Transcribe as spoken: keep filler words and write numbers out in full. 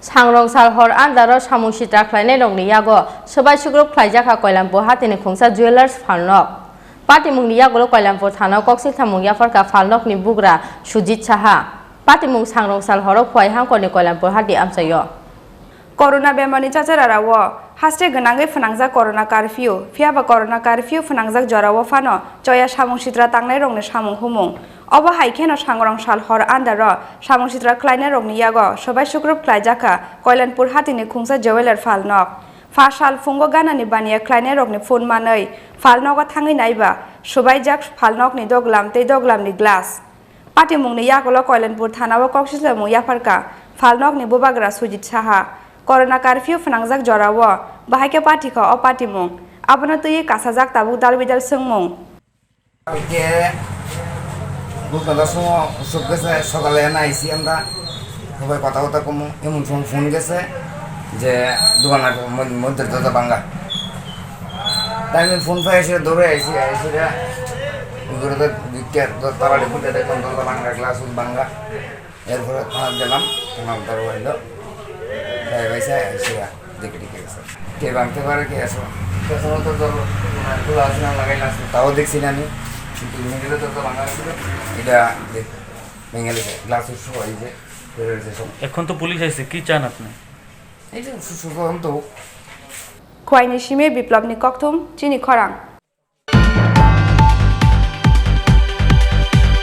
Sangrong sal hor andaro samung sitra khlainairokni yago swbai sukrub khlaijakha Koilampur hatini khungsa Jewellers phalnok. Patimungni yagulo Koilampur thanao koksil samung yapharkha phalnokni bugra Sujit Saha. Patimung sangrong sal horo Khowai hangkorni Koilampur hati amchaio. Corona bemarni chachararao haste gwnangwi phwnangjak Corona Curfew, phiyaba Corona Curfew phwnangjak jorao phano choya samung sitra tangnairokni samung humung. Obo hai kheno sangrong sal hor andaro samung sitra khlainairokni yago swbai sukrub khlaijakha Koilampur hatini khungsa Jeweler phalnok. Pha sal phungo ganani baniya khlainairokni phone manwi phalnogo thangwi naiba, swbaijak phalnokni doglam tei doglamni glass. Patimungni yagulo Koilampur thanao koksil samung yapharkha phalnokni bubagra Sujit Saha. Corona Curfew phwnangjak jorao bahai khe pathikha o patimung. Abono twiwi kasajak tabuk dalbidal swngmung. Ke দুটো দশ সময় উৎসব গেছে, সকালে এনে আইসি আমরা, সবাই কথা কথা কমু। এমন সময় ফোন গেছে যে দোকানের মধ্যে দরজা ভাঙা। তাই আমি ফোন পাই এসে দৌড়ে আইসি, আইসি রে, ওগুলো তো বিকেট, তালা রেখে দেখলাম দরজা ভাঙা, গ্লাস ভাঙা। এরপরে থানাত গেলাম, থানার দরবার হইলো। ভাই, ভাই, স্যার, এসে দেখে দেখে গেছে। কে ভাঙতে পারে, কে আসো? পেছনে তো দরজা খোলা আছে না, লাগাই না আছে, তাও দেখছি না আমি। কিন্তু মিডিলে তো, তো ভাঙা ছিল। এটা দেখ, ভেঙে গেছে। গ্লাস সহ এই যে, বের হয়েছে সব। এখন তো পুলিশ আইছে, কি চান আপনি? এই যে সু-, সুতরাং তো Khwaini simi Biplobni kokthum, chini khorang.